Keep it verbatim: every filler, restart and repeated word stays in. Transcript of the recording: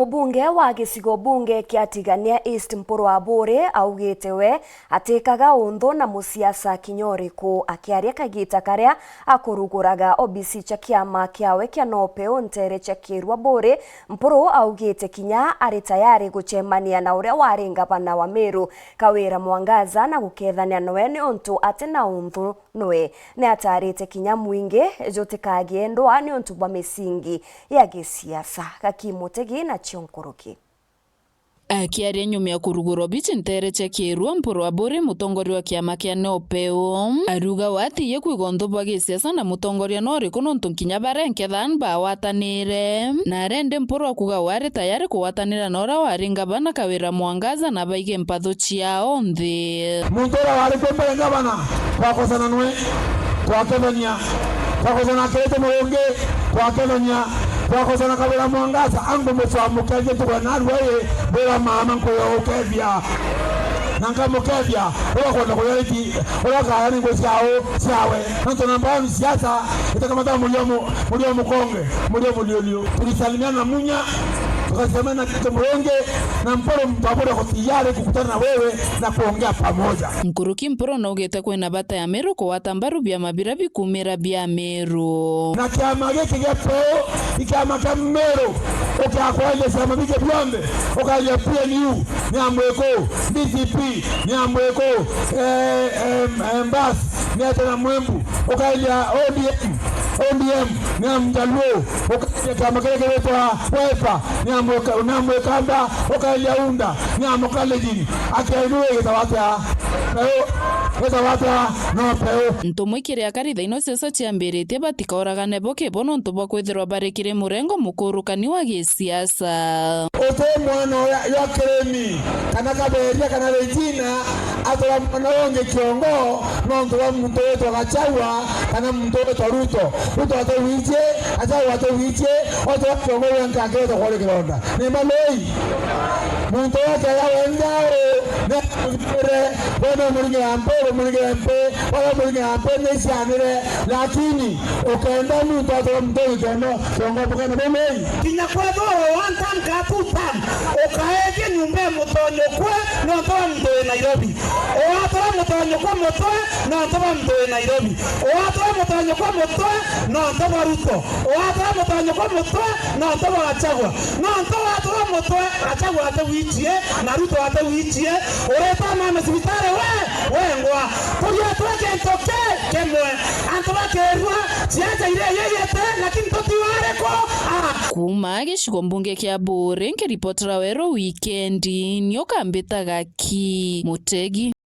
Mubunge wa gicigo bunge kia Tigania East Mpuru Aburi augite we atikaga unthu na musiasa kinya uriku. Akiaria kagita karia akuruguraga obisi cia kiama kiawe kia Nopeu ntere cia Kiiru Aburi, Mpuru augite kinya ari tayari gucemania na uria wari ngavana wa Meru Kawira Mwangaza na gukethania noe niuntu ati na unthu noe. Ni atarite kinya mwingi jutikagie ndwaa niuntu bwa misingi ya gisiasa. Gaki Mutegi nacio nkuruki. Akiaria nyuma ya kurugura obici ntere cia Kiiru, Mpuru Aburi, mutongoria wa kiama kia Nopeu, ariuga we atiye kwiga unthu bwa gisiasa na mutongoria no uriku, nontu nkinya baria nkethan bawatanire. Na arendi Mpuru akuga we ari tayari kuwatanira na uria wari ngavana Kawira Mwangaza na baige mpathu ciao nthi. Muntu uria wari kwi mbere ngavana, twakosana nwe, twakethania, twakosana Kiriti Murungi, twakethania, twakosana Kawira Mwangaza, angu mucwamukethia ntugo ya narua ii, ndira mama nkuya ukethia. Na nkamukethia, uria kwenda kuya riki, uria kaya ni ngui ciao, ciawe. Nontu namba one siasa, itakamata mulio mu-, mulio mukonge, mulio muliolio. Tulisalimiana na Munya, tukasalimiana na Kiriti Murungi, na Mpuru mtu Aburi ako tayari kukutana na wewe na kuongea pamoja. Nkuruki Mpuru naugite kwina bata ya Meru kugwata mbaru biama biria bikumira bia Meru. Na kiama giki gia Nopeu ni kiama kia Meru, ukakwaria ciama bingi bionthe, ukaria P N U, ni ya mwiku, D C P, ni ya mwiku, eh, em, em, bas, ni ete na mwimbu, ukaria O D M, O D M, ni ya mjaluo, ukaria kiama kiria gigwitwa Wiper, ni ya mwika-, ni ya mwikamba, ukaria UDA, ni ya mukalenjin, akiaini wigitawa atia? Nopeu, witawa atia? Nopeu. Ntumwa ikiri akaritha ino siasa ciambiritie batikauragane bo kibo nontu bwa kwithirwa bari kiri murengo mukurukani wa gisiasa. Sa. Uti mwana wa, wa Kirimi, kana Kaberia, kana Regina, atura mwana ungi kiongo, nontu wa muntu witwa Gachagua, kana muntu witwa Ruto. Ruto ati wiji, Gachagua ati wiji, otura kiongo wenka akireta kwari kironda. Ni maloi. Muntu wake ya wenda uu, ne Wenda umuringe ya mpe, umuringe ya mpe, wala umuringe ya mpe ni cianire, lakini ukenda muntu atwe mutoi kiondo, kiongo bukene bumei. Kinya kwethirwa we one term ka two term, ukaethie nyumba ya mutonyokwe nontu wa muntu wi Nairobi. Ugatura mutonyokwe mutwe nontu wa muntu wi Nairobi. Ugatura mutonyokwe mutwe nontu bwa Ruto. Ugatura mutonyokwe mutwe nontu bwa Gachagua. Nontu watura mutwe, Gachagua ate wichie, na Ruto ate wichie, ureta mama cibitari we, wengwa. Turia twe kintu ki, kimwe. Antu bakerua, ciaca iria yeyete, lakini tutiwariku. Ah. Kuuma gicigo mbunge kia Buuri, nkiripotera Weru Wikendi, nio kambitaga ki Mutegi.